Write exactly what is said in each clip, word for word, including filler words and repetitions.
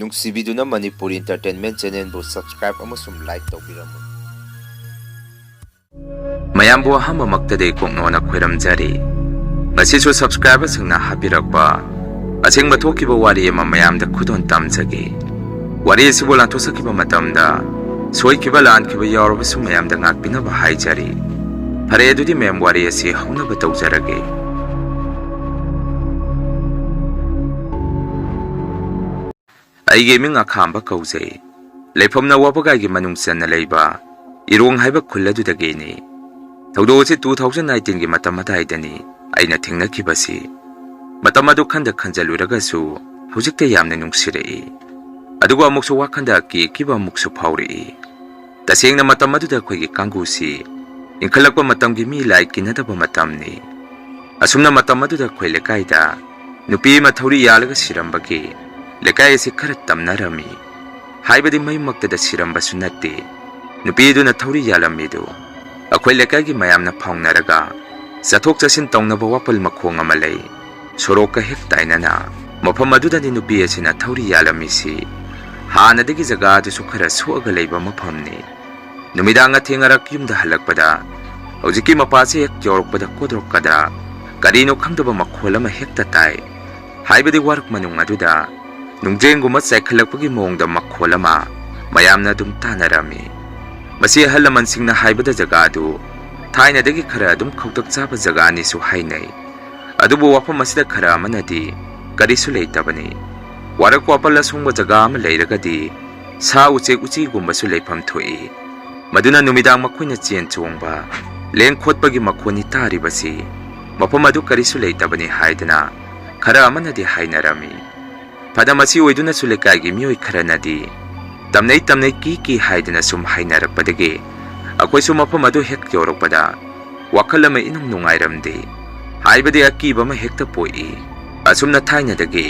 ꯅꯨꯡꯁꯤꯕꯤꯗꯨꯅ Manipuri Entertainment Channelꯕꯨ subscribe ꯑꯃꯁꯨꯡ like ꯇꯧꯕꯤꯔꯝꯃꯨ꯫ ꯃꯌꯥꯝꯕꯨ ꯑꯍꯥꯟꯕꯃꯛꯇꯗꯤ ꯀꯣꯛꯅꯣꯅ ꯈꯣꯏꯔꯝꯖꯔꯤ꯫ ꯃꯁꯤꯁꯨ subscriberꯁꯤꯡꯅ ꯍꯥꯞꯄꯤꯔꯛꯄ ꯑꯁꯦꯡꯕ ꯊꯣꯛꯈꯤꯕ ꯋꯥꯔꯤ ꯑꯃ ꯃꯌꯥꯝꯗ ꯈꯨꯗꯣꯜ ꯇꯝꯖꯒꯦ꯫ ꯋꯥꯔꯤ ꯑꯁꯤꯕꯨ ꯂꯥꯟꯊꯣꯛꯆꯈꯤꯕ ꯃꯇꯝꯗ ꯁꯣꯏꯈꯤꯕ ꯂꯥꯟꯈꯤꯕ ꯌꯥꯎꯔꯕꯁꯨ ꯃꯌꯥꯝꯗ ꯉꯥꯛꯄꯤꯅꯕ ꯍꯥꯏꯖꯔꯤ꯫ ꯐꯔꯦ, ꯑꯗꯨꯗꯤ ꯃꯦꯝ, ꯋꯥꯔꯤ ꯑꯁꯤ ꯍꯧꯅꯕ ꯇꯧꯖꯔꯒꯦ꯫ ꯑꯩꯒꯤ ꯃꯤꯡ ꯑꯈꯥꯝꯕ ꯀꯧꯖꯩ꯫ ꯂꯩꯐꯝꯅ ꯋꯥꯕꯒꯥꯏꯒꯤ ꯃꯅꯨꯡ ꯆꯟꯅ ꯂꯩꯕ ꯏꯔꯣꯡ ꯍꯥꯏꯕ ꯈꯨꯜ ꯑꯗꯨꯗꯒꯤꯅꯤ꯫ ꯊꯧꯗꯣꯛ ꯑꯁꯤ two thousand nineteenꯒꯤ ꯃꯇꯝ ꯑꯗꯥꯏꯗꯅꯤ ꯑꯩꯅ ꯊꯦꯡꯅꯈꯤꯕꯁꯤ꯫ ꯃꯇꯝ ꯑꯗꯨ ꯈꯟꯗ ꯈꯟꯖꯜꯂꯨꯔꯒꯁꯨ ꯍꯧꯖꯤꯛꯇ ꯌꯥꯝꯅ ꯅꯨꯡꯁꯤꯔꯛꯏ꯫ ꯑꯗꯨꯒ ꯑꯃꯨꯛꯁꯨ ꯋꯥꯈꯟꯗ ꯑꯀꯤ ꯑꯀꯤꯕ ꯑꯃꯨꯛꯁꯨ ꯐꯥꯎꯔꯛꯏ꯫ ꯇꯁꯦꯡꯅ ꯃꯇꯝ ꯑꯗꯨꯗ ꯑꯩꯈꯣꯏꯒꯤ ꯀꯥꯡꯕꯨꯁꯤ ꯏꯟꯈꯠꯂꯛꯄ ꯃꯇꯝꯒꯤ ꯃꯤ ꯂꯥꯏ ꯀꯤꯅꯗꯕ ꯃꯇꯝꯅꯤ꯫ ꯑꯁꯨꯝꯅ ꯃꯇꯝ ꯑꯗꯨꯗ ꯑꯩꯈꯣꯏ ꯂꯩꯀꯥꯏꯗ ꯅꯨꯄꯤ ꯑꯃ ꯊꯧꯔꯤ ꯌꯥꯜꯂꯒ ꯁꯤꯔꯝꯕꯒꯤ ꯂꯩꯀꯥꯏ ꯑꯁꯤ ꯈꯔ ꯇꯝꯅꯔꯝꯃꯤ꯫ ꯍꯥꯏꯕꯗꯤ ꯃꯌꯨꯝꯃꯛꯇꯗ ꯁꯤꯔꯝꯕꯁꯨ ꯅꯠꯇꯦ꯫ ꯅꯨꯄꯤ ꯑꯗꯨꯅ ꯊꯧꯔꯤ ꯌꯥꯜꯂꯝꯃꯤꯗꯨ ꯑꯩꯈꯣꯏ ꯂꯩꯀꯥꯏꯒꯤ ꯃꯌꯥꯝꯅ ꯐꯥꯎꯅꯔꯒ ꯆꯠꯊꯣꯛ ꯆꯠꯁꯤꯟ ꯇꯧꯅꯕ ꯋꯥꯄꯜ ꯃꯈꯣꯡ ꯑꯃ ꯂꯩ꯫ ꯁꯣꯔꯣꯛꯀ ꯍꯦꯛ ꯇꯥꯏꯅꯅ ꯃꯐꯝ ꯑꯗꯨꯗꯅꯤ ꯅꯨꯄꯤ ꯑꯁꯤꯅ ꯊꯧꯔꯤ ꯌꯥꯜꯂꯝꯃꯤꯁꯤ꯫ ꯍꯥꯟꯅꯗꯒꯤ ꯖꯒꯥ ꯑꯗꯨꯁꯨ ꯈꯔ ꯁꯣꯛꯑꯒ ꯂꯩꯕ ꯃꯐꯝꯅꯤ꯫ ꯅꯨꯃꯤꯗꯥꯡ ꯑꯊꯦꯡ ꯑꯔꯛ ꯌꯨꯝꯗ ꯍꯜꯂꯛꯄꯗ ꯍꯧꯖꯤꯛꯀꯤ ꯃꯄꯥꯁꯦ ꯍꯦꯛ ꯌꯧꯔꯛꯄꯗ ꯀꯣꯗ꯭ꯔꯣꯛꯀꯗ ꯀꯔꯤꯅꯣ ꯈꯪꯗꯕ ꯃꯈꯣꯜ ꯑꯃ ꯍꯦꯛꯇ ꯇꯥꯏ꯫ ꯍꯥꯏꯕꯗꯤ ꯋꯥꯔꯛ ꯃꯅꯨꯡ ꯑꯗꯨꯗ ꯅꯨꯡꯖ꯭ꯔꯦꯡꯒꯨꯝꯕ ꯆꯥꯏꯈꯠꯂꯛꯄꯒꯤ ꯃꯑꯣꯡꯗ ꯃꯈꯣꯜ ꯑꯃ ꯃꯌꯥꯝꯅ ꯑꯗꯨꯝ ꯇꯥꯅꯔꯝꯃꯤ꯫ ꯃꯁꯤ ꯑꯍꯜ ꯂꯃꯟꯁꯤꯡꯅ ꯍꯥꯏꯕꯗ ꯖꯒꯥ ꯑꯗꯨ ꯊꯥꯏꯅꯗꯒꯤ ꯈꯔ ꯑꯗꯨꯝ ꯈꯧꯇꯛ ꯆꯥꯕ ꯖꯒꯥꯅꯤꯁꯨ ꯍꯥꯏꯅꯩ꯫ ꯑꯗꯨꯕꯨ ꯋꯥꯐꯝ ꯑꯁꯤꯗ ꯈꯔ ꯑꯃꯅꯗꯤ ꯀꯔꯤꯁꯨ ꯂꯩꯇꯕꯅꯤ꯫ ꯋꯥꯔꯛ ꯋꯥꯄꯜ ꯑꯁꯣꯡꯕ ꯖꯒꯥ ꯑꯃ ꯂꯩꯔꯒꯗꯤ ꯁꯥ ꯎꯆꯦꯛ ꯎꯆꯤꯒꯨꯝꯕꯁꯨ ꯂꯩꯐꯝ ꯊꯣꯛꯏ꯫ ꯃꯗꯨꯅ ꯅꯨꯃꯤꯗꯥꯡ ꯃꯈꯣꯏꯅ ꯆꯦꯟ ꯆꯣꯡꯕ, ꯂꯦꯡ ꯈꯣꯠꯄꯒꯤ ꯃꯈꯣꯟꯅꯤ ꯇꯥꯔꯤꯕꯁꯤ꯫ ꯃꯐꯝ ꯑꯗꯨ ꯀꯔꯤꯁꯨ ꯂꯩꯇꯕꯅꯤ ꯍꯥꯏꯗꯅ ꯈꯔ ꯑꯃꯅꯗꯤ ꯍꯥꯏꯅꯔꯝꯃꯤ꯫ ꯐꯅ ꯃꯁꯤ ꯑꯣꯏꯗꯨꯅꯁꯨ ꯂꯩꯀꯥꯏꯒꯤ ꯃꯤꯑꯣꯏ ꯈꯔꯅꯗꯤ ꯇꯝꯅꯩ ꯇꯝꯅꯩ ꯀꯤ ꯀꯤ ꯍꯥꯏꯗꯅ ꯁꯨꯝ ꯍꯥꯏꯅꯔꯛꯄꯗꯒꯤ ꯑꯩꯈꯣꯏꯁꯨ ꯃꯐꯝ ꯑꯗꯨ ꯍꯦꯛ ꯌꯧꯔꯛꯄꯗ ꯋꯥꯈꯜ ꯑꯃ ꯏꯅꯨꯡ ꯅꯨꯡꯉꯥꯏꯔꯝꯗꯦ꯫ ꯍꯥꯏꯕꯗꯤ ꯑꯀꯤꯕ ꯑꯃ ꯍꯦꯛꯇ ꯄꯣꯛꯏ꯫ ꯑꯁꯨꯝꯅ ꯊꯥꯏꯅꯗꯒꯤ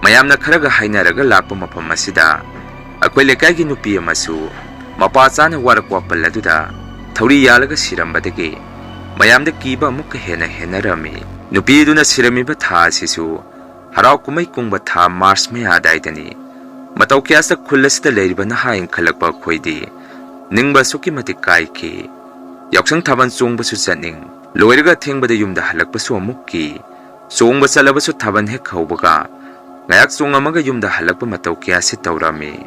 ꯃꯌꯥꯝꯅ ꯈꯔꯒ ꯍꯥꯏꯅꯔꯒ ꯂꯥꯛꯄ ꯃꯐꯝ ꯑꯁꯤꯗ ꯑꯩꯈꯣꯏ ꯂꯩꯀꯥꯏꯒꯤ ꯅꯨꯄꯤ ꯑꯃꯁꯨ ꯃꯄꯥ ꯆꯥꯅ ꯋꯥꯔꯛ ꯋꯥꯄꯜ ꯑꯗꯨꯗ ꯊꯧꯔꯤ ꯌꯥꯜꯂꯒ ꯁꯤꯔꯝꯕꯗꯒꯤ ꯃꯌꯥꯝꯗ ꯀꯤꯕ ꯑꯃꯨꯛꯀ ꯍꯦꯟꯅ ꯍꯦꯟꯅꯔꯝꯃꯤ꯫ ꯅꯨꯄꯤ ꯑꯗꯨꯅ ꯁꯤꯔꯝꯃꯤꯕ ꯊꯥ ꯑꯁꯤꯁꯨ ꯍꯔꯥꯎ ꯀꯨꯝꯍꯩ ꯀꯨꯡꯕ ꯊꯥ ꯃꯥꯔꯆ ꯃꯌꯥ ꯑꯗꯥꯏꯗꯅꯤ꯫ ꯃꯇꯧ ꯀꯌꯥꯁꯤꯗ ꯈꯨꯜ ꯑꯁꯤꯗ ꯂꯩꯔꯤꯕ ꯅꯍꯥ ꯏꯟꯈꯠꯂꯛꯄ ꯑꯩꯈꯣꯏꯗꯤ ꯅꯤꯡꯕ ꯑꯁꯨꯛꯀꯤ ꯃꯇꯤꯛ ꯀꯥꯏꯈꯤ꯫ ꯌꯥꯎꯁꯪ ꯊꯥꯕꯜ ꯆꯣꯡꯕꯁꯨ ꯆꯠꯅꯤꯡ, ꯂꯣꯏꯔꯒ ꯑꯊꯦꯡꯕꯗ ꯌꯨꯝꯗ ꯍꯜꯂꯛꯄꯁꯨ ꯑꯃꯨꯛ ꯀꯤ꯫ ꯆꯣꯡꯕ ꯆꯠꯂꯕꯁꯨ ꯊꯥꯕꯜ ꯍꯦꯛ ꯍꯧꯕꯒ ꯉꯥꯏꯍꯥꯛ ꯆꯣꯡꯉꯝꯃꯒ ꯌꯨꯝꯗ ꯍꯜꯂꯛꯄ ꯃꯇꯧ ꯀꯌꯥꯁꯤ ꯇꯧꯔꯝꯃꯤ꯫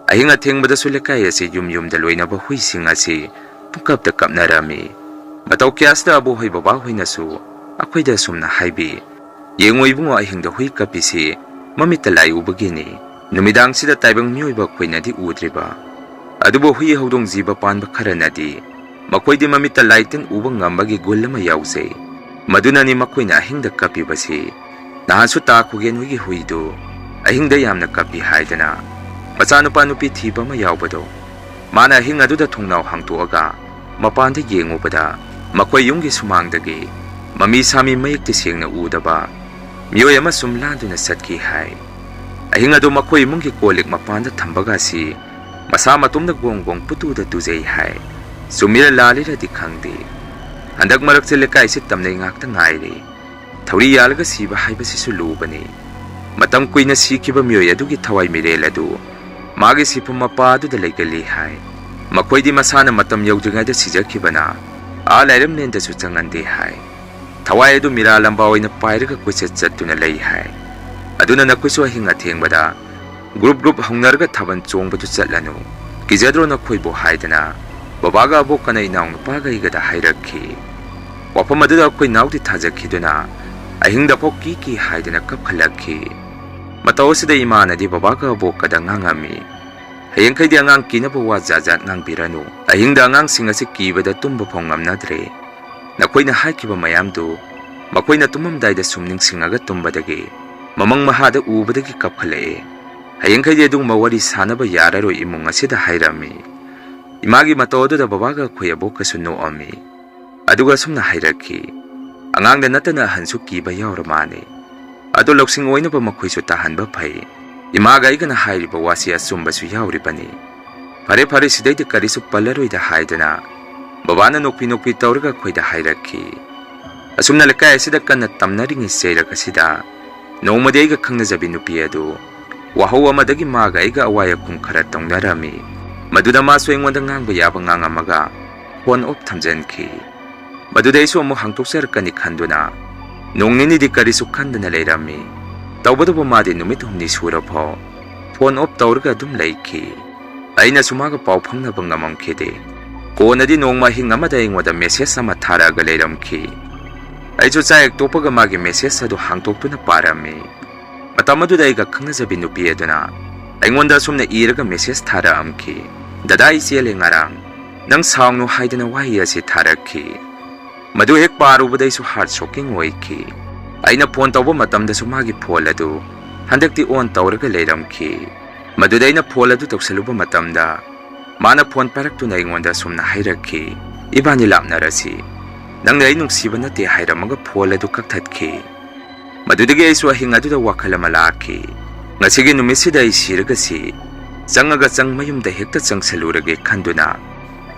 ꯑꯍꯤꯡ ꯑꯊꯦꯡꯕꯗꯁꯨ ꯂꯩꯀꯥꯏ ꯑꯁꯤ ꯌꯨꯝ ꯌꯨꯝꯗ ꯂꯣꯏꯅꯕ ꯍꯨꯏꯁꯤꯡ ꯑꯁꯤ ꯄꯨꯡꯀꯞꯇ ꯀꯞꯅꯔꯝꯃꯤ꯫ ꯃꯇꯧ ꯀꯌꯥꯁꯤꯗ ꯑꯕꯣꯛꯍꯣꯏ ꯕꯕꯥꯍꯣꯏꯅꯁꯨ ꯑꯩꯈꯣꯏꯗ ꯑꯁꯨꯝꯅ ꯍꯥꯏꯕꯤ, "ꯌꯦꯡꯉꯣ ꯏꯕꯨꯡꯉꯣ, ꯑꯍꯤꯡꯗ ꯍꯨꯏ ꯀꯞꯄꯤꯁꯤ ꯃꯃꯤꯠꯇ ꯂꯥꯏ ꯎꯕꯒꯤꯅꯤ꯫ ꯅꯨꯃꯤꯗꯥꯡꯁꯤꯗ ꯇꯥꯏꯕꯪ ꯃꯤꯑꯣꯏꯕ ꯑꯩꯈꯣꯏꯅꯗꯤ ꯎꯗ꯭ꯔꯤꯕ, ꯑꯗꯨꯕꯨ ꯍꯨꯏ ꯍꯧꯗꯣꯡ ꯖꯤꯕ ꯄꯥꯟꯕ ꯈꯔꯅꯗꯤ ꯃꯈꯣꯏꯗꯤ ꯃꯃꯤꯠꯇ ꯂꯥꯏ ꯇꯤꯟ ꯎꯕ ꯉꯝꯕꯒꯤ ꯒꯨꯜ ꯑꯃ ꯌꯥꯎꯖꯩ꯫ ꯃꯗꯨꯅꯅꯤ ꯃꯈꯣꯏꯅ ꯑꯍꯤꯡꯗ ꯀꯞꯄꯤꯕꯁꯤ꯫ ꯅꯍꯥꯟꯁꯨ ꯇꯥ ꯈꯨꯒꯦꯟ ꯍꯣꯏꯒꯤ ꯍꯨꯏꯗꯨ ꯑꯍꯤꯡꯗ ꯌꯥꯝꯅ ꯀꯞꯄꯤ ꯍꯥꯏꯗꯅ ꯃꯆꯥꯅꯨꯄꯥ ꯅꯨꯄꯤ ꯊꯤꯕ ꯑꯃ ꯌꯥꯎꯕꯗꯣ, ꯃꯥꯅ ꯑꯍꯤꯡ ꯑꯗꯨꯗ ꯊꯣꯡꯅꯥꯎ ꯍꯥꯡꯇꯣꯛꯑꯒ ꯃꯄꯥꯟꯗ ꯌꯦꯡꯉꯨꯕꯗ ꯃꯈꯣꯏ ꯌꯨꯝꯒꯤ ꯁꯨꯃꯥꯡꯗꯒꯤ ꯃꯃꯤ ꯁꯥꯃꯤ ꯃꯌꯦꯛꯇꯤ ꯁꯦꯡꯅ ꯎꯗꯕ ꯃꯤꯑꯣꯏ ꯑꯃ ꯁꯨꯝ ꯂꯥꯟꯗꯨꯅ ꯆꯠꯈꯤ ꯍꯥꯏ꯫ ꯑꯍꯤꯡ ꯑꯗꯨ ꯃꯈꯣꯏ ꯏꯃꯨꯡꯒꯤ ꯀꯣꯜ ꯂꯤꯛ ꯃꯄꯥꯟꯗ ꯊꯝꯕꯒ ꯑꯁꯤ ꯃꯁꯥ ꯃꯇꯣꯝꯗ ꯒꯣꯡ ꯒꯣꯡ ꯄꯨꯇꯨꯗ ꯇꯨꯖꯩ ꯍꯥꯏ꯫ ꯆꯨꯝꯃꯤꯔ ꯂꯥꯜꯂꯤꯔꯗꯤ ꯈꯪꯗꯦ꯫ ꯍꯟꯗꯛ ꯃꯔꯛꯁꯦ ꯂꯩꯀꯥꯏꯁꯤ ꯇꯝꯅꯩ ꯉꯥꯛꯇ ꯉꯥꯏꯔꯦ꯫ ꯊꯧꯔꯤ ꯌꯥꯜꯂꯒ ꯁꯤꯕ ꯍꯥꯏꯕꯁꯤꯁꯨ ꯂꯨꯕꯅꯤ꯫ ꯃꯇꯝ ꯀꯨꯏꯅ ꯁꯤꯈꯤꯕ ꯃꯤꯑꯣꯏ ꯑꯗꯨꯒꯤ ꯊꯋꯥꯏ ꯃꯤꯔꯦꯜ ꯑꯗꯨ ꯃꯥꯒꯤ ꯁꯤꯐꯝ ꯃꯄꯥ ꯑꯗꯨꯗ ꯂꯩꯒꯜꯂꯤ ꯍꯥꯏ꯫ ꯃꯈꯣꯏꯗꯤ ꯃꯁꯥꯅ ꯃꯇꯝ ꯌꯧꯗ꯭ꯔꯤꯉꯩꯗ ꯁꯤꯖꯈꯤꯕꯅ ꯑꯥ ꯂꯥꯏꯔꯝꯂꯦꯟꯗꯁꯨ ꯆꯪꯍꯟꯗꯦ ꯍꯥꯏ꯫ ꯊꯋꯥꯏ ꯑꯗꯨ ꯃꯤꯔꯥ ꯂꯝꯕꯥ ꯑꯣꯏꯅ ꯄꯥꯏꯔꯒ ꯀꯣꯏꯆꯠ ꯆꯠꯇꯨꯅ ꯂꯩ ꯍꯥꯏ꯫ ꯑꯗꯨꯅ ꯅꯈꯣꯏꯁꯨ ꯑꯍꯤꯡ ꯑꯊꯦꯡꯕꯗ ꯒ꯭ꯔꯨꯞ ꯒ꯭ꯔꯨꯞ ꯍꯧꯅꯔꯒ ꯊꯥꯕꯜ ꯆꯣꯡꯕꯗꯨ ꯆꯠꯂꯅꯨ꯫ ꯀꯤꯖꯗ꯭ꯔꯣ ꯅꯈꯣꯏꯕꯨ ꯍꯥꯏꯗꯅ ꯕꯕꯥꯒ ꯑꯕꯣꯛꯀꯅ ꯏꯅꯥꯎꯅꯨꯄꯥꯒ ꯑꯩꯒꯗ ꯍꯥꯏꯔꯛꯈꯤ꯫ ꯋꯥꯐꯝ ꯑꯗꯨꯗ ꯑꯩꯈꯣꯏ ꯏꯅꯥꯎꯗꯤ ꯊꯥꯖꯈꯤꯗꯨꯅ ꯑꯍꯤꯡꯗꯐꯥꯎ ꯀꯤ ꯀꯤ ꯍꯥꯏꯗꯅ ꯀꯞꯈꯠꯂꯛꯈꯤ꯫ ꯃꯇꯧ ꯑꯁꯤꯗ ꯏꯃꯥꯅꯗꯤ ꯕꯕꯥꯒ ꯑꯕꯣꯛꯀꯗ ꯉꯥꯡꯉꯝꯃꯤ, "ꯍꯌꯦꯡꯈꯩꯗꯤ ꯑꯉꯥꯡ ꯀꯤꯅꯕ ꯋꯥ ꯖꯥꯠ ꯖꯥꯠ ꯉꯥꯡꯕꯤꯔꯅꯨ꯫ ꯑꯍꯤꯡꯗ ꯑꯉꯥꯡꯁꯤꯡ ꯑꯁꯤ ꯀꯤꯕꯗ ꯇꯨꯝꯕ ꯐꯥꯎ ꯉꯝꯅꯗ꯭ꯔꯦ꯫ ꯅꯈꯣꯏꯅ ꯍꯥꯏꯈꯤꯕ ꯃꯌꯥꯝꯗꯨ ꯃꯈꯣꯏꯅ ꯇꯨꯝꯃꯝꯗꯥꯏꯗ ꯁꯨꯝ ꯅꯤꯡꯁꯤꯡꯉꯒ ꯇꯨꯝꯕꯗꯒꯤ ꯃꯃꯪ ꯃꯍꯥꯗ ꯎꯕꯗꯒꯤ ꯀꯞꯈꯠꯂꯛꯑꯦ꯫ ꯍꯌꯦꯡꯈꯩꯗꯤ ꯑꯗꯨꯒꯨꯝꯕ ꯋꯥꯔꯤ ꯁꯥꯅꯕ ꯌꯥꯔꯔꯣꯏ ꯏꯃꯨꯡ ꯑꯁꯤꯗ" ꯍꯥꯏꯔꯝꯃꯤ꯫ ꯏꯃꯥꯒꯤ ꯃꯇꯧ ꯑꯗꯨꯗ ꯕꯕꯥꯒ ꯑꯩꯈꯣꯏ ꯑꯕꯣꯛꯀꯁꯨ ꯅꯣꯛꯑꯝꯃꯤ꯫ ꯑꯗꯨꯒ ꯑꯁꯨꯝꯅ ꯍꯥꯏꯔꯛꯈꯤ, "ꯑꯉꯥꯡꯗ ꯅꯠꯇꯅ ꯑꯍꯟꯁꯨ ꯀꯤꯕ ꯌꯥꯎꯔ ꯃꯥꯜꯂꯦ꯫ ꯑꯗꯣ ꯂꯧꯁꯤꯡ ꯑꯣꯏꯅꯕ ꯃꯈꯣꯏꯁꯨ ꯇꯥꯍꯟꯕ ꯐꯩ꯫ ꯏꯃꯥꯒ ꯑꯩꯒꯅ ꯍꯥꯏꯔꯤꯕ ꯋꯥꯁꯤ ꯑꯆꯨꯝꯕꯁꯨ ꯌꯥꯎꯔꯤꯕꯅꯤ꯫ ꯐꯔꯦ ꯐꯔꯦ, ꯁꯤꯗꯩꯗꯤ ꯀꯔꯤꯁꯨ ꯄꯜꯂꯔꯣꯏꯗ" ꯍꯥꯏꯗꯅ ꯕꯕꯥꯅ ꯅꯣꯛꯄꯤ ꯅꯣꯛꯄꯤ ꯇꯧꯔꯒ ꯑꯩꯈꯣꯏꯗ ꯍꯥꯏꯔꯛꯈꯤ꯫ ꯑꯁꯨꯝꯅ ꯂꯩꯀꯥꯏ ꯑꯁꯤꯗ ꯀꯟꯅ ꯇꯝꯅꯔꯤꯉꯩ ꯆꯩꯔꯛ ꯑꯁꯤꯗ ꯅꯣꯡꯃꯗꯤ ꯑꯩꯒ ꯈꯪꯅꯖꯕꯤ ꯅꯨꯄꯤ ꯑꯗꯨ ꯋꯥꯍꯧ ꯑꯃꯗꯒꯤ ꯃꯥꯒ ꯑꯩꯒ ꯑꯋꯥꯏ ꯑꯈꯨꯝ ꯈꯔ ꯇꯧꯅꯔꯝꯃꯤ꯫ ꯃꯗꯨꯗ ꯃꯥꯁꯨ ꯑꯩꯉꯣꯟꯗ ꯉꯥꯡꯕ ꯌꯥꯕ ꯉꯥꯡꯉꯝꯃꯒ phone off ꯊꯝꯖꯤꯟꯈꯤ꯫ ꯃꯗꯨꯗ ꯑꯩꯁꯨ ꯑꯃꯨꯛ ꯍꯥꯡꯇꯣꯛꯆꯔꯛꯀꯅꯤ ꯈꯟꯗꯨꯅ ꯅꯣꯡ ꯅꯤꯅꯤꯗꯤ ꯀꯔꯤꯁꯨ ꯈꯟꯗꯅ ꯂꯩꯔꯝꯃꯤ꯫ ꯇꯧꯕꯇꯕꯨ ꯃꯥꯗꯤ ꯅꯨꯃꯤꯠ ꯍꯨꯝꯅꯤ ꯁꯨꯔꯐꯥꯎ phone off ꯇꯧꯔꯒ ꯑꯗꯨꯝ ꯂꯩꯈꯤ꯫ ꯑꯩꯅꯁꯨ ꯃꯥꯒ ꯄꯥꯎ ꯐꯥꯎꯅꯕ ꯉꯝꯃꯝꯈꯤꯗꯦ꯫ ꯀꯣꯟꯅꯗꯤ ꯅꯣꯡꯃ ꯑꯍꯤꯡ ꯑꯃꯗ ꯑꯩꯉꯣꯟꯗ message ꯑꯃ ꯊꯥꯔꯛꯑꯒ ꯂꯩꯔꯝꯈꯤ꯫ ꯑꯩꯁꯨ ꯆꯥꯛ ꯍꯦꯛ ꯇꯣꯛꯄꯒ ꯃꯥꯒꯤ message ꯑꯗꯨ ꯍꯥꯡꯇꯣꯛꯇꯨꯅ ꯄꯥꯔꯝꯃꯤ꯫ ꯃꯇꯝ ꯑꯗꯨꯗ ꯑꯩꯒ ꯈꯪꯅꯖꯕꯤ ꯅꯨꯄꯤ ꯑꯗꯨꯅ ꯑꯩꯉꯣꯟꯗ ꯑꯁꯨꯝꯅ ꯏꯔꯒ message ꯊꯥꯔꯛꯑꯝꯈꯤ, "ꯗꯗꯥ, ꯑꯩ ꯆꯦꯜꯂꯦ ꯉꯔꯥꯡ꯫ ꯅꯪ ꯁꯥꯎꯅꯨ" ꯍꯥꯏꯗꯅ ꯋꯥꯍꯩ ꯑꯁꯤ ꯊꯥꯔꯛꯈꯤ꯫ ꯃꯗꯨ ꯍꯦꯛ ꯄꯥꯔꯨꯕꯗ ꯑꯩꯁꯨ heart shocking ꯑꯣꯏꯈꯤ꯫ ꯑꯩꯅ phone ꯇꯧꯕ ꯃꯇꯝꯗꯁꯨ ꯃꯥꯒꯤ phone ꯑꯗꯨ ꯍꯟꯗꯛꯇꯤ on ꯇꯧꯔꯒ ꯂꯩꯔꯝꯈꯤ꯫ ꯃꯗꯨꯗ ꯑꯩꯅ phone ꯑꯗꯨ ꯇꯧꯁꯜꯂꯨꯕ ꯃꯇꯝꯗ ꯃꯥꯅ phone ꯄꯥꯏꯔꯛꯇꯨꯅ ꯑꯩꯉꯣꯟꯗ ꯑꯁꯨꯝꯅ ꯍꯥꯏꯔꯛꯈꯤ, "ꯏꯕꯥꯅꯤ ꯂꯥꯞꯅꯔꯁꯤ꯫ ꯅꯪꯅ ꯑꯩ ꯅꯨꯡꯁꯤꯕ ꯅꯠꯇꯦ" ꯍꯥꯏꯔꯝꯃꯒ phone ꯑꯗꯨ ꯀꯛꯊꯠꯈꯤ꯫ ꯃꯗꯨꯗꯒꯤ ꯑꯩꯁꯨ ꯑꯍꯤꯡ ꯑꯗꯨꯗ ꯋꯥꯈꯜ ꯑꯃ ꯂꯥꯛꯈꯤ꯫ ꯉꯁꯤꯒꯤ ꯅꯨꯃꯤꯠꯁꯤꯗ ꯑꯩ ꯁꯤꯔꯒꯁꯤ ꯆꯪꯉꯒ ꯆꯪ ꯃꯌꯨꯝꯗ ꯍꯦꯛꯇ ꯆꯪꯁꯜꯂꯨꯔꯒꯦ ꯈꯟꯗꯨꯅ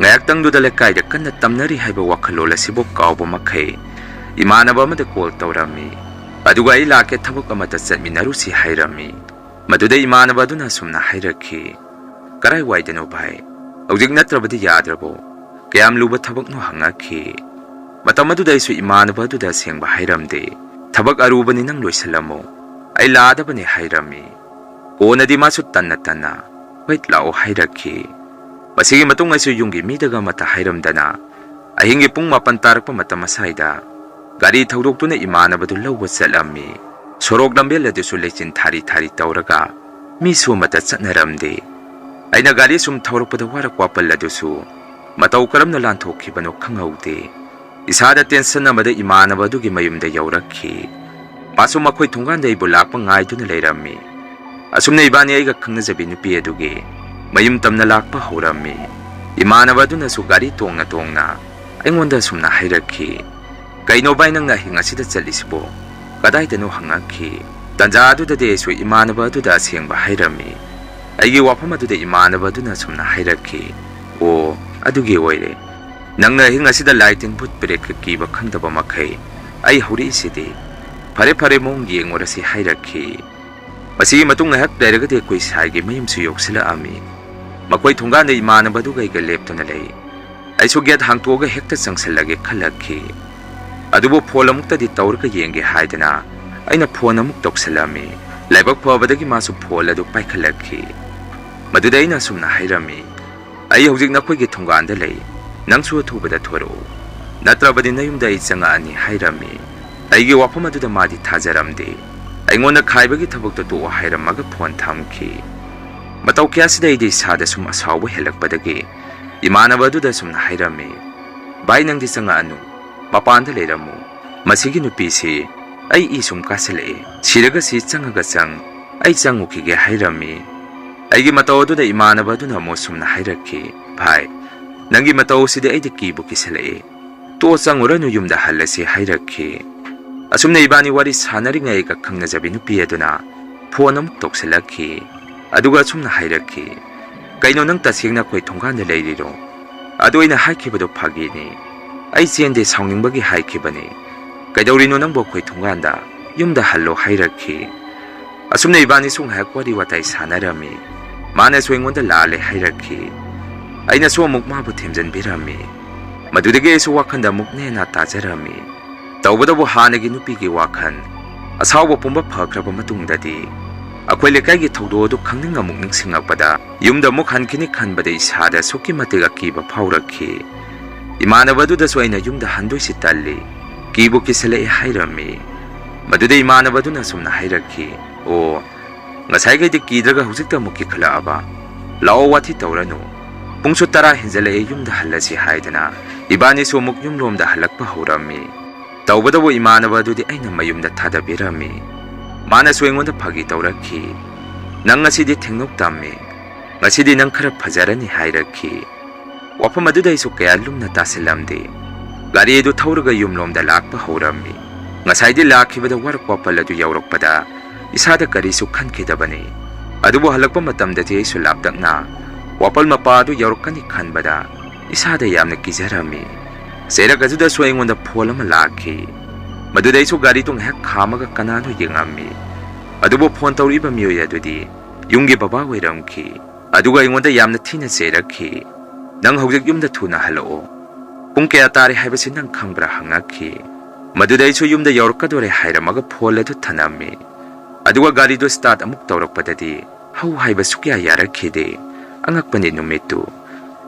ꯉꯥꯏꯍꯥꯛꯇꯪꯗꯨꯗ ꯂꯩꯀꯥꯏꯗ ꯀꯟꯅ ꯇꯝꯅꯔꯤ ꯍꯥꯏꯕ ꯋꯥꯈꯜꯂꯣꯟ ꯑꯁꯤꯕꯨ ꯀꯥꯎꯕ ꯃꯈꯩ ꯏꯃꯥꯟꯅꯕ ꯑꯃꯗ call ꯇꯧꯔꯝꯃꯤ꯫ ꯑꯗꯨꯒ "ꯑꯩ ꯂꯥꯛꯀꯦ, ꯊꯕꯛ ꯑꯃꯗ ꯆꯠꯃꯤꯟꯅꯔꯨꯁꯤ" ꯍꯥꯏꯔꯝꯃꯤ꯫ ꯃꯗꯨꯗ ꯏꯃꯥꯟꯅꯕ ꯑꯗꯨꯅ ꯑꯁꯨꯝꯅ ꯍꯥꯏꯔꯛꯈꯤ, "ꯀꯔꯥꯏꯋꯥꯏꯗꯅꯣ ꯚꯥꯏ? ꯍꯧꯖꯤꯛ ꯅꯠꯇ꯭ꯔꯕꯗꯤ ꯌꯥꯗ꯭ꯔꯕꯣ? ꯀꯌꯥꯝ ꯂꯨꯕ ꯊꯕꯛꯅꯣ?" ꯍꯪꯉꯛꯈꯤ꯫ ꯃꯇꯝ ꯑꯗꯨꯗ ꯑꯩꯁꯨ ꯏꯃꯥꯟꯅꯕ ꯑꯗꯨꯗ ꯑꯁꯦꯡꯕ ꯍꯥꯏꯔꯝꯗꯦ꯫ "ꯊꯕꯛ ꯑꯔꯨꯕꯅꯤ, ꯅꯪ ꯂꯣꯏꯁꯤꯜꯂꯝꯃꯣ, ꯑꯩ ꯂꯥꯛꯑꯗꯕꯅꯤ" ꯍꯥꯏꯔꯝꯃꯤ꯫ ꯀꯣꯟꯅꯗꯤ ꯃꯥꯁꯨ ꯇꯟꯅ ꯇꯟꯅ "ꯍꯣꯏ, ꯂꯥꯛꯑꯣ" ꯍꯥꯏꯔꯛꯈꯤ꯫ ꯃꯁꯤꯒꯤ ꯃꯇꯨꯡ ꯑꯩꯁꯨ ꯌꯨꯝꯒꯤ ꯃꯤꯗꯒ ꯑꯃꯠꯇ ꯍꯥꯏꯔꯝꯗꯅ ꯑꯍꯤꯡꯒꯤ ꯄꯨꯡ ꯃꯥꯄꯟ ꯇꯥꯔꯛꯄ ꯃꯇꯝ ꯑꯁ꯭ꯋꯥꯏꯗ ꯒꯥꯔꯤ ꯊꯧꯗꯣꯛꯇꯨꯅ ꯏꯃꯥꯟꯅꯕꯗꯨ ꯂꯧꯕ ꯆꯠꯂꯝꯃꯤ꯫ ꯁꯣꯔꯣꯛ ꯂꯝꯕꯦꯜ ꯑꯗꯨꯁꯨ ꯂꯩꯆꯤꯟ ꯊꯥꯔꯤ ꯊꯥꯔꯤ ꯇꯧꯔꯒ ꯃꯤꯁꯨ ꯑꯃꯠꯇ ꯆꯠꯅꯔꯝꯗꯦ꯫ ꯑꯩꯅ ꯒꯥꯔꯤ ꯁꯨꯝ ꯊꯧꯔꯛꯄꯗ ꯋꯥꯔꯛ ꯋꯥꯄꯜ ꯑꯗꯨꯁꯨ ꯃꯇꯧ ꯀꯔꯝꯅ ꯂꯥꯟꯊꯣꯛꯈꯤꯕꯅꯣ ꯈꯪꯍꯧꯗꯦ꯫ ꯏꯁꯥꯗ tension ꯑꯃꯗ ꯏꯃꯥꯟꯅꯕ ꯑꯗꯨꯒꯤ ꯃꯌꯨꯝꯗ ꯌꯧꯔꯛꯈꯤ꯫ ꯃꯥꯁꯨ ꯃꯈꯣꯏ ꯊꯣꯡꯒꯥꯟꯗ ꯑꯩꯕꯨ ꯂꯥꯛꯄ ꯉꯥꯏꯗꯨꯅ ꯂꯩꯔꯝꯃꯤ꯫ ꯑꯁꯨꯝꯅ ꯏꯕꯥꯅꯤ ꯑꯩꯒ ꯈꯪꯅꯖꯕꯤ ꯅꯨꯄꯤ ꯑꯗꯨꯒꯤ ꯃꯌꯨꯝ ꯇꯝꯅ ꯂꯥꯛꯄ ꯍꯧꯔꯝꯃꯤ꯫ ꯏꯃꯥꯟꯅꯕ ꯑꯗꯨꯅꯁꯨ ꯒꯥꯔꯤ ꯇꯣꯡꯅ ꯇꯣꯡꯅ ꯑꯩꯉꯣꯟꯗ ꯑꯁꯨꯝꯅ ꯍꯥꯏꯔꯛꯈꯤ, "ꯀꯩꯅꯣ ꯚꯥꯏ, ꯅꯪꯅ ꯑꯍꯤꯡ ꯑꯁꯤꯗ ꯆꯠꯂꯤꯁꯤꯕꯣ? ꯀꯗꯥꯏꯗꯅꯣ?" ꯍꯪꯉꯛꯈꯤ꯫ ꯇꯟꯖꯥ ꯑꯗꯨꯗꯗꯤ ꯑꯩꯁꯨ ꯏꯃꯥꯟꯅꯕ ꯑꯗꯨꯗ ꯑꯁꯦꯡꯕ ꯍꯥꯏꯔꯝꯃꯤ꯫ ꯑꯩꯒꯤ ꯋꯥꯐꯝ ꯑꯗꯨꯗ ꯏꯃꯥꯟꯅꯕ ꯑꯗꯨꯅ ꯑꯁꯨꯝꯅ ꯍꯥꯏꯔꯛꯈꯤ, "ꯑꯣ, ꯑꯗꯨꯒꯤ ꯑꯣꯏꯔꯦ꯫ ꯅꯪꯅ ꯑꯍꯤꯡ ꯑꯁꯤꯗ ꯂꯥꯏ ꯇꯤꯟ ꯚꯨꯠ ꯄꯦꯔꯦꯠꯀ ꯀꯤꯕ ꯈꯪꯗꯕ ꯃꯈꯩ ꯑꯩ ꯍꯧꯔꯛꯏꯁꯤꯗꯤ꯫ ꯐꯔꯦ, ꯐꯔꯦ, ꯃꯑꯣꯡ ꯌꯦꯡꯉꯨꯔꯁꯤ" ꯍꯥꯏꯔꯛꯈꯤ꯫ ꯃꯁꯤꯒꯤ ꯃꯇꯨꯡ ꯉꯥꯏꯍꯥꯛ ꯂꯩꯔꯒꯗꯤ ꯑꯩꯈꯣꯏ ꯁꯥꯏꯒꯤ ꯃꯌꯨꯝꯁꯨ ꯌꯧꯁꯤꯜꯂꯛꯑꯝꯃꯤ꯫ ꯃꯈꯣꯏ ꯊꯣꯡꯒꯥꯟꯗ ꯏꯃꯥꯟꯅꯕ ꯑꯗꯨꯒ ꯑꯩꯒ ꯂꯦꯞꯇꯨꯅ ꯂꯩ꯫ ꯑꯩꯁꯨ gate ꯍꯥꯡꯇꯣꯛꯑꯒ ꯍꯦꯛꯇ ꯆꯪꯁꯤꯜꯂꯒꯦ ꯈꯜꯂꯛꯈꯤ꯫ ꯑꯗꯨꯕꯨ phone ꯑꯃꯨꯛꯇꯗꯤ ꯇꯧꯔꯒ ꯌꯦꯡꯒꯦ ꯍꯥꯏꯗꯅ ꯑꯩꯅ phone ꯑꯃꯨꯛ ꯇꯧꯁꯤꯜꯂꯝꯃꯤ꯫ ꯂꯥꯏꯕꯛ ꯐꯕꯗꯒꯤ ꯃꯥꯁꯨ phone ꯑꯗꯨ ꯄꯥꯏꯈꯠꯂꯛꯈꯤ꯫ ꯃꯗꯨꯗ ꯑꯩꯅ ꯑꯁꯨꯝꯅ ꯍꯥꯏꯔꯝꯃꯤ, "ꯑꯩ ꯍꯧꯖꯤꯛ ꯅꯈꯣꯏꯒꯤ ꯊꯣꯡꯒꯥꯟꯗ ꯂꯩ, ꯅꯪꯁꯨ ꯑꯊꯨꯕꯗ ꯊꯣꯔꯛꯎ, ꯅꯠꯇ꯭ꯔꯕꯗꯤ ꯅꯌꯨꯝꯗ ꯑꯩ ꯆꯪꯉꯛꯑꯅꯤ" ꯍꯥꯏꯔꯝꯃꯤ꯫ ꯑꯩꯒꯤ ꯋꯥꯐꯝ ꯑꯗꯨꯗ ꯃꯥꯗꯤ ꯊꯥꯖꯔꯝꯗꯦ꯫ "ꯑꯩꯉꯣꯟꯗ ꯈꯥꯏꯕꯒꯤ ꯊꯕꯛꯇꯣ ꯇꯣꯛꯑꯣ" ꯍꯥꯏꯔꯝꯃꯒ phone ꯊꯝꯈꯤ꯫ ꯃꯇꯧ ꯀꯌꯥꯁꯤꯗ ꯑꯩꯗꯤ ꯏꯁꯥꯗ ꯁꯨꯝ ꯑꯁꯥꯎꯕ ꯍꯦꯜꯂꯛꯄꯗꯒꯤ ꯏꯃꯥꯟꯅꯕ ꯑꯗꯨꯗ ꯁꯨꯝꯅ ꯍꯥꯏꯔꯝꯃꯤ, "ꯚꯥꯏ, ꯅꯪꯗꯤ ꯆꯪꯉꯛꯑꯅꯨ, ꯃꯄꯥꯟꯗ ꯂꯩꯔꯝꯃꯨ꯫ ꯃꯁꯤꯒꯤ ꯅꯨꯄꯤꯁꯤ ꯑꯩ ꯏ ꯁꯨꯝ ꯀꯥꯁꯤꯜꯂꯛꯑꯦ, ꯁꯤꯔꯒꯁꯤ ꯆꯪꯉꯒ ꯆꯪ, ꯑꯩ ꯆꯪꯉꯨꯈꯤꯒꯦ" ꯍꯥꯏꯔꯝꯃꯤ꯫ ꯑꯩꯒꯤ ꯃꯇꯧ ꯑꯗꯨꯗ ꯏꯃꯥꯟꯅꯕ ꯑꯗꯨꯅ ꯑꯃꯨꯛ ꯁꯨꯝꯅ ꯍꯥꯏꯔꯛꯈꯤ, "ꯚꯥꯏ, ꯅꯪꯒꯤ ꯃꯇꯧꯁꯤꯗꯤ ꯑꯩꯗꯤ ꯀꯤꯕꯨ ꯀꯤꯁꯤꯜꯂꯛꯑꯦ, ꯇꯣ ꯆꯪꯉꯨꯔꯅꯨ, ꯌꯨꯝꯗ ꯍꯜꯂꯁꯤ" ꯍꯥꯏꯔꯛꯈꯤ꯫ ꯑꯁꯨꯝꯅ ꯏꯕꯥꯅꯤ ꯋꯥꯔꯤ ꯁꯥꯟꯅꯔꯤꯉꯩ ꯑꯩꯒ ꯈꯪꯅꯖꯕꯤ ꯅꯨꯄꯤ ꯑꯗꯨꯅ phone ꯑꯃꯨꯛ ꯇꯧꯁꯤꯜꯂꯛꯈꯤ꯫ ꯑꯗꯨꯒ ꯑꯁꯨꯝꯅ ꯍꯥꯏꯔꯛꯈꯤ, "ꯀꯩꯅꯣ, ꯅꯪ ꯇꯁꯦꯡꯅ ꯑꯩꯈꯣꯏ ꯊꯣꯡꯒꯥꯟꯗ ꯂꯩꯔꯤꯔꯣ? ꯑꯗꯨ ꯑꯩꯅ ꯍꯥꯏꯈꯤꯕꯗꯣ ꯐꯥꯒꯤꯅꯤ꯫ ꯑꯩ ꯆꯦꯟꯗꯦ, ꯁꯥꯎꯅꯤꯡꯕꯒꯤ ꯍꯥꯏꯈꯤꯕꯅꯤ꯫ ꯀꯩꯗꯧꯔꯤꯅꯣ ꯅꯪꯕꯨ ꯑꯩꯈꯣꯏ ꯊꯣꯡꯒꯥꯟꯗ? ꯌꯨꯝꯗ ꯍꯜꯂꯣ" ꯍꯥꯏꯔꯛꯈꯤ꯫ ꯑꯁꯨꯝꯅ ꯏꯕꯥꯅꯤꯁꯨ ꯉꯥꯏꯍꯥꯛ ꯋꯥꯔꯤ ꯋꯥꯇꯥꯏ ꯁꯥꯟꯅꯔꯝꯃꯤ꯫ ꯃꯥꯅꯁꯨ ꯑꯩꯉꯣꯟꯗ ꯂꯥꯜꯂꯦ ꯍꯥꯏꯔꯛꯈꯤ꯫ ꯑꯩꯅꯁꯨ ꯑꯃꯨꯛ ꯃꯥꯕꯨ ꯊꯦꯝꯖꯤꯟꯕꯤꯔꯝꯃꯤ꯫ ꯃꯗꯨꯗꯒꯤ ꯑꯩꯁꯨ ꯋꯥꯈꯜꯗ ꯑꯃꯨꯛ ꯅꯦꯅꯥ ꯇꯥꯖꯔꯝꯃꯤ꯫ ꯇꯧꯕꯇꯕꯨ ꯍꯥꯟꯅꯒꯤ ꯅꯨꯄꯤꯒꯤ ꯋꯥꯈꯜ, ꯑꯁꯥꯎꯕ ꯄꯨꯝꯕ ꯐꯈ꯭ꯔꯕ ꯃꯇꯨꯡꯗꯗꯤ ꯑꯩꯈꯣꯏ ꯂꯩꯀꯥꯏꯒꯤ ꯊꯧꯗꯣꯛ ꯑꯗꯨ ꯈꯪꯅꯤꯡ ꯑꯃꯨꯛ ꯅꯤꯡꯁꯤꯡꯂꯛꯄꯗ ꯌꯨꯝꯗ ꯑꯃꯨꯛ ꯍꯟꯈꯤꯅꯤ ꯈꯟꯕꯗ ꯏꯁꯥꯗ ꯑꯁꯨꯛꯀꯤ ꯃꯇꯤꯛ ꯑꯀꯤꯕ ꯐꯥꯎꯔꯛꯈꯤ꯫ ꯏꯃꯥꯟꯅꯕ ꯑꯗꯨꯗꯁꯨ ꯑꯩꯅ ꯌꯨꯝꯗ ꯍꯟꯗꯣꯏꯁꯤ ꯇꯜꯂꯤ, ꯀꯤꯕꯨ ꯀꯤꯁꯤꯜꯂꯛꯑꯦ ꯍꯥꯏꯔꯝꯃꯤ꯫ ꯃꯗꯨꯗ ꯏꯃꯥꯟꯅꯕ ꯑꯗꯨꯅ ꯑꯁꯨꯝꯅ ꯍꯥꯏꯔꯛꯈꯤ, "ꯑꯣ, ꯉꯁꯥꯏꯈꯩꯗꯤ ꯀꯤꯗ꯭ꯔꯒ ꯍꯧꯖꯤꯛꯇ ꯑꯃꯨꯛ ꯀꯤꯈꯠꯂꯛꯑꯕ? ꯂꯥꯛꯑꯣ, ꯋꯥꯊꯤ ꯇꯧꯔꯅꯨ꯫ ꯄꯨꯡꯁꯨ ꯇꯔꯥ ꯍꯦꯟꯖꯜꯂꯛꯑꯦ, ꯌꯨꯝꯗ ꯍꯜꯂꯁꯤ" ꯍꯥꯏꯗꯅ ꯏꯕꯥꯅꯤꯁꯨ ꯑꯃꯨꯛ ꯌꯨꯝꯂꯣꯝꯗ ꯍꯜꯂꯛꯄ ꯍꯧꯔꯝꯃꯤ꯫ ꯇꯧꯕꯇꯕꯨ ꯏꯃꯥꯟꯅꯕ ꯑꯗꯨꯗꯤ ꯑꯩꯅ ꯃꯌꯨꯝꯗ ꯊꯥꯗꯕꯤꯔꯝꯃꯤ꯫ ꯃꯥꯅꯁꯨ ꯑꯩꯉꯣꯟꯗ ꯐꯥꯒꯤ ꯇꯧꯔꯛꯈꯤ꯫ "ꯅꯪ ꯉꯁꯤꯗꯤ ꯊꯦꯡꯅꯧ ꯇꯝꯃꯤ, ꯉꯁꯤꯗꯤ ꯅꯪ ꯈꯔ ꯐꯖꯔꯅꯤ" ꯍꯥꯏꯔꯛꯈꯤ꯫ ꯋꯥꯐꯝ ꯑꯗꯨꯗ ꯑꯩꯁꯨ ꯀꯌꯥ ꯂꯨꯝꯅ ꯇꯥꯁꯤꯜꯂꯝꯗꯦ꯫ ꯒꯥꯔꯤ ꯑꯗꯨ ꯊꯧꯔꯒ ꯌꯨꯝꯂꯣꯝꯗ ꯂꯥꯛꯄ ꯍꯧꯔꯝꯃꯤ꯫ ꯉꯁꯥꯏꯗꯤ ꯂꯥꯛꯈꯤꯕꯗ ꯋꯥꯔꯛ ꯋꯥꯄꯜ ꯑꯗꯨ ꯌꯧꯔꯛꯄꯗ ꯏꯁꯥꯗ ꯀꯔꯤꯁꯨ ꯈꯟꯈꯤꯗꯕꯅꯤ꯫ ꯑꯗꯨꯕꯨ ꯍꯜꯂꯛꯄ ꯃꯇꯝꯗꯗꯤ ꯑꯩꯁꯨ ꯂꯥꯞꯇꯛꯅ ꯋꯥꯄꯜ ꯃꯄꯥ ꯑꯗꯨ ꯌꯧꯔꯛꯀꯅꯤ ꯈꯟꯕꯗ ꯏꯁꯥꯗ ꯌꯥꯝꯅ ꯀꯤꯖꯔꯝꯃꯤ꯫ ꯆꯩꯔꯛ ꯑꯗꯨꯗꯁꯨ ꯑꯩꯉꯣꯟꯗ phone ꯑꯃ ꯂꯥꯛꯈꯤ꯫ ꯃꯗꯨꯗ ꯑꯩꯁꯨ ꯒꯥꯔꯤꯗꯨ ꯉꯥꯏꯍꯥꯛ ꯈꯥꯝꯃꯒ ꯀꯅꯥꯅꯣ ꯌꯦꯡꯉꯝꯃꯤ꯫ ꯑꯗꯨꯕꯨ ꯐꯣꯟ ꯇꯧꯔꯛꯏꯕ ꯃꯤꯑꯣꯏ ꯑꯗꯨꯗꯤ ꯌꯨꯝꯒꯤ ꯕꯕꯥ ꯑꯣꯏꯔꯝꯈꯤ꯫ ꯑꯗꯨꯒ ꯑꯩꯉꯣꯟꯗ ꯌꯥꯝꯅ ꯊꯤꯅ ꯆꯩꯔꯛꯈꯤ꯫ "ꯅꯪ ꯍꯧꯖꯤꯛ ꯌꯨꯝꯗ ꯊꯨꯅ ꯍꯜꯂꯛꯑꯣ꯫ ꯄꯨꯡ ꯀꯌꯥ ꯇꯥꯔꯦ ꯍꯥꯏꯕꯁꯤ ꯅꯪ ꯈꯪꯕ꯭ꯔꯥ?" ꯍꯪꯉꯛꯈꯤ꯫ ꯃꯗꯨꯗ ꯑꯩꯁꯨ ꯌꯨꯝꯗ ꯌꯧꯔꯛꯀꯗꯣꯔꯦ ꯍꯥꯏꯔꯝꯃꯒ ꯐꯣꯟ ꯑꯗꯨ ꯊꯅꯝꯃꯤ꯫ ꯑꯗꯨꯒ ꯒꯥꯔꯤꯗꯨ start ꯑꯃꯨꯛ ꯇꯧꯔꯛꯄꯗꯗꯤ ꯍꯧ ꯍꯥꯏꯕ ꯁꯨꯛꯌꯥ ꯌꯥꯔꯛꯈꯤꯗꯦ꯫ ꯑꯉꯛꯄꯅꯤ ꯅꯨꯃꯤꯠꯇꯨ꯫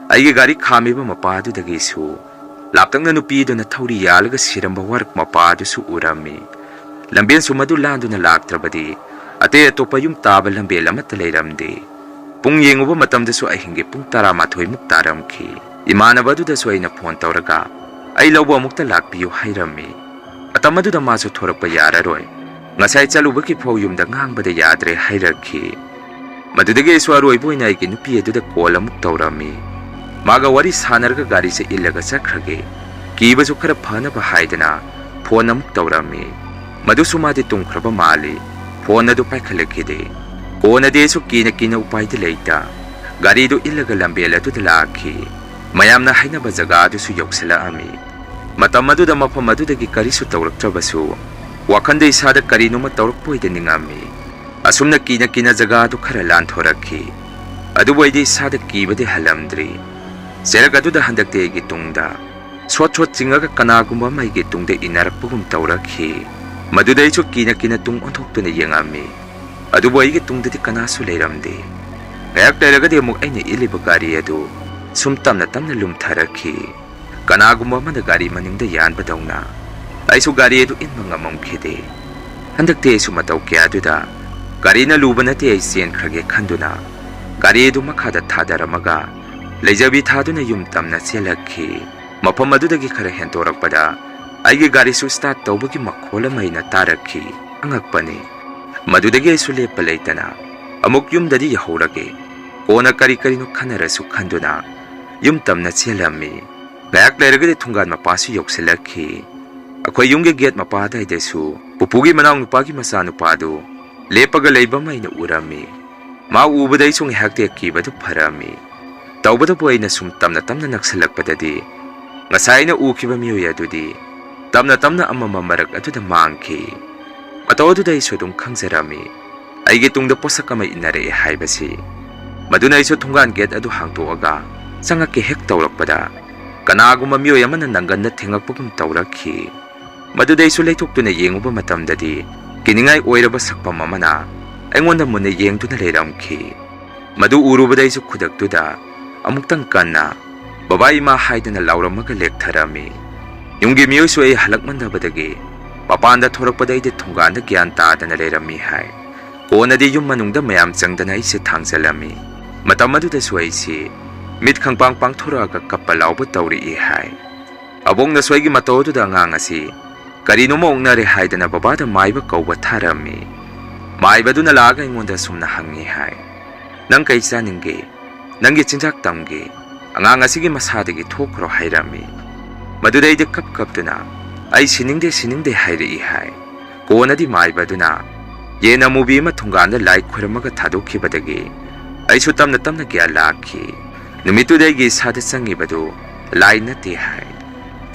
ꯑꯩꯒꯤ ꯒꯥꯔꯤ ꯈꯥꯝꯃꯤꯕ ꯃꯄꯥꯗꯨꯗꯒꯤꯁꯨ ꯂꯥꯞꯇꯛꯅ ꯅꯨꯄꯤ ꯑꯗꯨꯅ ꯊꯧꯔꯤ ꯌꯥꯜꯂꯒ ꯁꯤꯔꯝꯕ ꯋꯥꯔꯛ ꯃꯄꯥ ꯑꯗꯨꯁꯨ ꯎꯔꯝꯃꯤ꯫ ꯂꯝꯕꯦꯟꯁꯨ ꯃꯗꯨ ꯂꯥꯟꯗꯨꯅ ꯂꯥꯛꯇ꯭ꯔꯕꯗꯤ ꯑꯇꯩ ꯑꯇꯣꯞꯄ ꯌꯨꯝ ꯇꯥꯕ ꯂꯝꯕꯦꯜ ꯑꯃꯠꯇ ꯂꯩꯔꯝꯗꯦ꯫ ꯄꯨꯡ ꯌꯦꯡꯉꯨꯕ ꯃꯇꯝꯗꯁꯨ ꯑꯍꯤꯡꯒꯤ ꯄꯨꯡ ꯇꯔꯥꯃꯥꯊꯣꯏ ꯃꯨꯛ ꯇꯥꯔꯝꯈꯤ꯫ ꯏꯃꯥꯟꯅꯕ ꯑꯗꯨꯗꯁꯨ ꯑꯩꯅ ꯐꯣꯟ ꯇꯧꯔꯒ, "ꯑꯩ ꯂꯧꯕ ꯑꯃꯨꯛꯇ ꯂꯥꯛꯄꯤꯌꯨ" ꯍꯥꯏꯔꯝꯃꯤ꯫ ꯃꯇꯝ ꯑꯗꯨꯗ ꯃꯥꯁꯨ ꯊꯣꯔꯛꯄ ꯌꯥꯔꯔꯣꯏ꯫ "ꯉꯁꯥꯏ ꯆꯠꯂꯨꯕꯒꯤ ꯐꯥꯎ ꯌꯨꯝꯗ ꯉꯥꯡꯕꯗ ꯌꯥꯗ꯭ꯔꯦ" ꯍꯥꯏꯔꯛꯈꯤ꯫ ꯃꯗꯨꯗꯒꯤ ꯑꯩꯁꯨ ꯑꯔꯣꯏꯕ ꯑꯣꯏꯅ ꯑꯩꯒꯤ ꯅꯨꯄꯤ ꯑꯗꯨꯗ ꯀꯣꯜ ꯑꯃꯨꯛ ꯇꯧꯔꯝꯃꯤ꯫ ꯃꯥꯒ ꯋꯥꯔꯤ ꯁꯥꯟꯅꯔꯒ ꯒꯥꯔꯤꯁꯦ ꯏꯜꯂꯒ ꯆꯠꯈ꯭ꯔꯒꯦ, ꯀꯤꯕꯁꯨ ꯈꯔ ꯐꯅꯕ ꯍꯥꯏꯗꯅ ꯐꯣꯟ ꯑꯃꯨꯛ ꯇꯧꯔꯝꯃꯤ꯫ ꯃꯗꯨꯁꯨ ꯃꯥꯗꯤ ꯇꯨꯝꯈ꯭ꯔꯕ ꯃꯥꯜꯂꯤ꯫ ꯐꯣꯟ ꯑꯗꯨ ꯄꯥꯏꯈꯠꯂꯛꯈꯤꯗꯦ꯫ ꯀꯣꯟꯅꯗꯤ ꯑꯩꯁꯨ ꯀꯤꯅ ꯀꯤꯅ ꯎꯄꯥꯏꯗꯤ ꯂꯩꯇ ꯒꯥꯔꯤꯗꯨ ꯏꯜꯂꯒ ꯂꯝꯕꯦꯜ ꯑꯗꯨꯗ ꯂꯥꯛꯈꯤ꯫ ꯃꯌꯥꯝꯅ ꯍꯥꯏꯅꯕ ꯖꯒꯥ ꯑꯗꯨꯁꯨ ꯌꯧꯁꯤꯜꯂꯛꯑꯝꯃꯤ꯫ ꯃꯇꯝ ꯑꯗꯨꯗ ꯃꯐꯝ ꯑꯗꯨꯗꯒꯤ ꯀꯔꯤꯁꯨ ꯇꯧꯔꯛꯇ꯭ꯔꯕꯁꯨ ꯋꯥꯈꯟꯗ ꯏꯁꯥꯗ ꯀꯔꯤꯅꯣꯃ ꯇꯧꯔꯛꯄ ꯑꯣꯏꯗ ꯅꯤꯡꯉꯝꯃꯤ꯫ ꯑꯁꯨꯝꯅ ꯀꯤꯅ ꯀꯤꯅ ꯖꯒꯥ ꯑꯗꯨ ꯈꯔ ꯂꯥꯟꯊꯣꯔꯛꯈꯤ꯫ ꯑꯗꯨꯕꯨ ꯑꯩꯗꯤ ꯏꯁꯥꯗ ꯀꯤꯕꯗꯤ ꯍꯜꯂꯝꯗ꯭ꯔꯤ꯫ ꯆꯩꯔꯛ ꯑꯗꯨꯗ ꯍꯟꯗꯛꯇꯤ ꯑꯩꯒꯤ ꯇꯨꯡꯗ ꯁꯣꯠ ꯁꯣꯠ ꯆꯤꯡꯉꯒ ꯀꯅꯥꯒꯨꯝꯕ ꯑꯃ ꯑꯩꯒꯤ ꯇꯨꯡꯗ ꯏꯟꯅꯔꯛꯄꯒꯨꯝ ꯇꯧꯔꯛꯈꯤ꯫ ꯃꯗꯨꯗ ꯑꯩꯁꯨ ꯀꯤꯅ ꯀꯤꯅ ꯇꯨꯡ ꯑꯣꯟꯊꯣꯛꯇꯨꯅ ꯌꯦꯡꯉꯝꯃꯤ꯫ ꯑꯗꯨꯕꯨ ꯑꯩꯒꯤ ꯇꯨꯡꯗꯗꯤ ꯀꯅꯥꯁꯨ ꯂꯩꯔꯝꯗꯦ꯫ ꯉꯥꯏꯍꯥꯛ ꯂꯩꯔꯒꯗꯤ ꯑꯃꯨꯛ ꯑꯩꯅ ꯏꯜꯂꯤꯕ ꯒꯥꯔꯤ ꯑꯗꯨ ꯁꯨꯝ ꯇꯞꯅ ꯇꯞꯅ ꯂꯨꯝꯊꯔꯛꯈꯤ꯫ ꯀꯅꯥꯒꯨꯝꯕ ꯑꯃꯅ ꯒꯥꯔꯤ ꯃꯅꯤꯡꯗ ꯌꯥꯟꯕꯗꯧꯅ꯫ ꯑꯩꯁꯨ ꯒꯥꯔꯤ ꯑꯗꯨ ꯏꯟꯕ ꯉꯝꯃꯝꯈꯤꯗꯦ꯫ ꯍꯟꯗꯛꯇꯤ ꯑꯩꯁꯨ ꯃꯇꯧ ꯀꯌꯥꯗꯨꯗ ꯒꯥꯔꯤꯅ ꯂꯨꯕ ꯅꯠꯇꯦ, ꯑꯩ ꯆꯦꯟꯈ꯭ꯔꯒꯦ ꯈꯟꯗꯨꯅ ꯒꯥꯔꯤ ꯑꯗꯨ ꯃꯈꯥꯗ ꯊꯥꯗꯔꯝꯃꯒ ꯂꯩꯖꯕꯤ ꯊꯥꯗꯨꯅ ꯌꯨꯝ ꯇꯝꯅ ꯆꯦꯜꯂꯛꯈꯤ꯫ ꯃꯐꯝ ꯑꯗꯨꯗꯒꯤ ꯈꯔ ꯍꯦꯟꯗꯣꯔꯛꯄꯗ ꯑꯩꯒꯤ ꯒꯥꯔꯤꯁꯨ start ꯇꯧꯕꯒꯤ ꯃꯈꯣꯜ ꯑꯃ ꯑꯩꯅ ꯇꯥꯔꯛꯈꯤ꯫ ꯑꯉꯛꯄꯅꯤ꯫ ꯃꯗꯨꯗꯒꯤ ꯑꯩꯁꯨ ꯂꯦꯞꯄ ꯂꯩꯇꯅ ꯑꯃꯨꯛ ꯌꯨꯝꯗꯗꯤ ꯌꯧꯍꯧꯔꯒꯦ, ꯀꯣꯟꯅ ꯀꯔꯤ ꯀꯔꯤꯅꯣ ꯈꯟꯅꯔꯁꯨ ꯈꯟꯗꯨꯅ ꯌꯨꯝ ꯇꯝꯅ ꯆꯦꯜꯂꯝꯃꯤ꯫ ꯉꯥꯏꯍꯥꯛ ꯂꯩꯔꯒꯗꯤ ꯊꯣꯡꯒꯥꯟ ꯃꯄꯥꯁꯨ ꯌꯧꯁꯤꯜꯂꯛꯈꯤ꯫ ꯑꯩꯈꯣꯏ ꯌꯨꯝꯒꯤ gate ꯃꯄꯥ ꯑꯗꯨꯋꯥꯏꯗꯁꯨ ꯄꯨꯄꯨꯒꯤ ꯃꯅꯥꯎ ꯅꯨꯄꯥꯒꯤ ꯃꯆꯥꯅꯨꯄꯥꯗꯨ ꯂꯦꯞꯄꯒ ꯂꯩꯕ ꯑꯃ ꯑꯩꯅ ꯎꯔꯝꯃꯤ꯫ ꯃꯥ ꯎꯕꯗ ꯑꯩꯁꯨ ꯉꯥꯏꯍꯥꯛꯇꯤ ꯑꯀꯤꯕꯗꯨ ꯐꯔꯝꯃꯤ꯫ ꯇꯧꯕꯇꯕꯨ ꯑꯩꯅ ꯁꯨꯝ ꯇꯞꯅ ꯇꯞꯅ ꯅꯛꯁꯤꯜꯂꯛꯄꯗꯗꯤ ꯉꯁꯥꯏ ꯑꯩꯅ ꯎꯈꯤꯕ ꯃꯤꯑꯣꯏ ꯑꯗꯨꯗꯤ ꯇꯞꯅ ꯇꯞꯅ ꯑꯃꯝꯕ ꯃꯔꯛ ꯑꯗꯨꯗ ꯃꯥꯡꯈꯤ꯫ ꯃꯇꯧ ꯑꯗꯨꯗ ꯑꯩꯁꯨ ꯑꯗꯨꯝ ꯈꯪꯖꯔꯝꯃꯤ, ꯑꯩꯒꯤ ꯇꯨꯡꯗ ꯄꯣꯠꯁꯛ ꯑꯃ ꯏꯟꯅꯔꯛꯑꯦ ꯍꯥꯏꯕꯁꯤ꯫ ꯃꯗꯨꯅ ꯑꯩꯁꯨ ꯊꯣꯡꯒꯥꯟ ꯒꯦꯠ ꯑꯗꯨ ꯍꯥꯡꯗꯣꯛꯑꯒ ꯆꯪꯉꯛꯀꯦ ꯍꯦꯛ ꯇꯧꯔꯛꯄꯗ, ꯀꯅꯥꯒꯨꯝꯕ ꯃꯤꯑꯣꯏ ꯑꯃꯅ ꯅꯪꯒꯟꯗ ꯊꯦꯡꯉꯛꯄꯒꯨꯝ ꯇꯧꯔꯛꯈꯤ꯫ ꯃꯗꯨꯗ ꯑꯩꯁꯨ ꯂꯩꯊꯣꯛꯇꯨꯅ ꯌꯦꯡꯉꯨꯕ ꯃꯇꯝꯗꯗꯤ, ꯀꯤꯅꯤꯡꯉꯥꯏ ꯑꯣꯏꯔꯕ ꯁꯛꯐꯝ ꯑꯃꯅ ꯑꯩꯉꯣꯟꯗ ꯃꯨꯟꯅ ꯌꯦꯡꯗꯨꯅ ꯂꯩꯔꯝꯈꯤ꯫ ꯃꯗꯨ ꯎꯔꯨꯕꯗ ꯑꯩꯁꯨ ꯈꯨꯗꯛꯇꯨꯗ ꯑꯃꯨꯛꯇꯪ ꯀꯟꯅ "ꯕꯕꯥ, ꯏꯃꯥ" ꯍꯥꯏꯗꯅ ꯂꯥꯎꯔꯝꯃꯒ ꯂꯦꯛꯊꯔꯝꯃꯤ꯫ ꯌꯨꯝꯒꯤ ꯃꯤꯑꯣꯏꯁꯨ ꯑꯩ ꯍꯜꯂꯛꯃꯟꯗꯕꯗꯒꯤ ꯃꯄꯥꯟꯗ ꯊꯣꯔꯛꯄꯗ ꯑꯩꯗꯤ ꯊꯣꯡꯒꯥꯟꯗ ꯒ꯭ꯌꯥꯟ ꯇꯥꯗꯅ ꯂꯩꯔꯝꯃꯤ ꯍꯥꯏ꯫ ꯀꯣꯟꯅꯗꯤ ꯌꯨꯝ ꯃꯅꯨꯡꯗ ꯃꯌꯥꯝ ꯆꯪꯗꯅ ꯑꯩꯁꯦ ꯊꯥꯡꯖꯜꯂꯝꯃꯤ꯫ ꯃꯇꯝ ꯑꯗꯨꯗꯁꯨ ꯑꯩꯁꯤ ꯃꯤꯠ ꯈꯪꯄꯥꯡ ꯄꯥꯡꯊꯣꯔꯛꯑꯒ ꯀꯞꯄ ꯂꯥꯎꯕ ꯇꯧꯔꯛꯏ ꯍꯥꯏ꯫ ꯑꯕꯣꯛꯅꯁꯨ ꯑꯩꯒꯤ ꯃꯇꯧ ꯑꯗꯨꯗ ꯑꯉꯥꯡ ꯑꯁꯤ ꯀꯔꯤꯅꯣꯃ ꯑꯣꯛꯅꯔꯦ ꯍꯥꯏꯗꯅ ꯕꯕꯥꯗ ꯃꯥꯏꯕ ꯀꯧꯕ ꯊꯥꯔꯝꯃꯤ꯫ ꯃꯥꯏꯕꯗꯨꯅ ꯂꯥꯛꯑꯒ ꯑꯩꯉꯣꯟꯗ ꯑꯁꯨꯝꯅ ꯍꯪꯉꯤ ꯍꯥꯏ, "ꯅꯪ ꯀꯩ ꯆꯥꯅꯤꯡꯒꯦ? ꯅꯪꯒꯤ ꯆꯤꯟꯖꯥꯛ ꯇꯝꯒꯦ? ꯑꯉꯥꯡ ꯑꯁꯤꯒꯤ ꯃꯁꯥꯗꯒꯤ ꯊꯣꯛꯈ꯭ꯔꯣ" ꯍꯥꯏꯔꯝꯃꯤ꯫ ꯃꯗꯨꯗ ꯑꯩꯗꯤ ꯀꯞ ꯀꯞꯇꯨꯅ, "ꯑꯩ ꯁꯤꯅꯤꯡꯗꯦ, ꯁꯤꯅꯤꯡꯗꯦ" ꯍꯥꯏꯔꯛꯏ ꯍꯥꯏ꯫ ꯀꯣꯟꯅꯗꯤ ꯃꯥꯏꯕ ꯑꯗꯨꯅ ꯌꯦꯟ ꯑꯃꯨꯕꯤ ꯑꯃ ꯊꯣꯡꯒꯥꯟꯗ ꯂꯥꯏ ꯈꯣꯏꯔꯝꯃꯒ ꯊꯥꯗꯣꯛꯈꯤꯕꯗꯒꯤ ꯑꯩꯁꯨ ꯇꯞꯅ ꯇꯞꯅ ꯒ꯭ꯌꯥꯟ ꯂꯥꯛꯈꯤ꯫ ꯅꯨꯃꯤꯠꯇꯨꯗ ꯑꯩꯒꯤ ꯏꯁꯥꯗ ꯆꯪꯉꯤꯕꯗꯨ ꯂꯥꯏ ꯅꯠꯇꯦ ꯍꯥꯏ꯫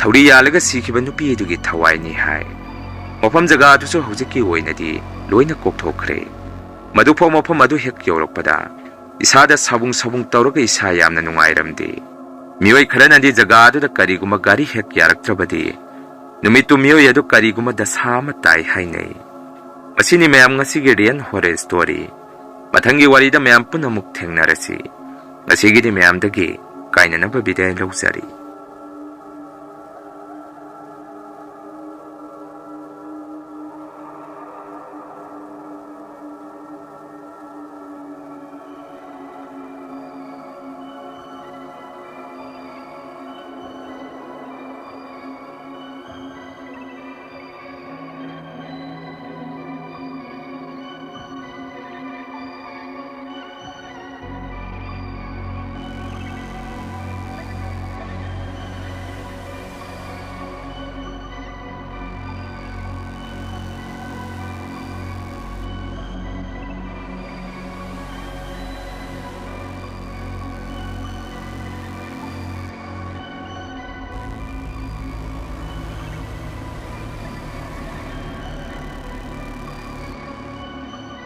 ꯊꯧꯔꯤ ꯌꯥꯜꯂꯒ ꯁꯤꯈꯤꯕ ꯅꯨꯄꯤ ꯑꯗꯨꯒꯤ ꯊꯋꯥꯏꯅꯤ ꯍꯥꯏ꯫ ꯃꯐꯝ ꯖꯒꯥ ꯑꯗꯨꯁꯨ ꯍꯧꯖꯤꯛꯀꯤ ꯑꯣꯏꯅꯗꯤ ꯂꯣꯏꯅ ꯀꯣꯛꯊꯣꯛꯈ꯭ꯔꯦ꯫ ꯃꯗꯨꯐꯥꯎ ꯃꯐꯝ ꯑꯗꯨ ꯍꯦꯛ ꯌꯧꯔꯛꯄꯗ ꯏꯁꯥꯗ ꯁꯥꯕꯨꯡ ꯁꯥꯕꯨꯡ ꯇꯧꯔꯒ ꯏꯁꯥ ꯌꯥꯝꯅ ꯅꯨꯡꯉꯥꯏꯔꯝꯗꯦ꯫ ꯃꯤꯑꯣꯏ ꯈꯔꯅꯗꯤ ꯖꯒꯥ ꯑꯗꯨꯗ ꯀꯔꯤꯒꯨꯝꯕ ꯒꯥꯔꯤ ꯍꯦꯛ ꯌꯥꯔꯛꯇ꯭ꯔꯕꯗꯤ ꯅꯨꯃꯤꯠꯇꯨ ꯃꯤꯑꯣꯏ ꯑꯗꯨ ꯀꯔꯤꯒꯨꯝꯕ ꯗꯁꯥ ꯑꯃ ꯇꯥꯏ ꯍꯥꯏꯅꯩ꯫ ꯃꯁꯤꯅꯤ ꯃꯌꯥꯝ ꯉꯁꯤꯒꯤ Real Horror Story꯫ ꯃꯊꯪꯒꯤ ꯋꯥꯔꯤꯗ ꯃꯌꯥꯝ ꯄꯨꯟꯅ ꯑꯃꯨꯛ ꯊꯦꯡꯅꯔꯁꯤ꯫ ꯉꯁꯤꯒꯤꯗꯤ ꯃꯌꯥꯝꯗꯒꯤ ꯀꯥꯏꯅꯅꯕ ꯕꯤꯗꯥꯏ ꯂꯧꯖꯔꯤ꯫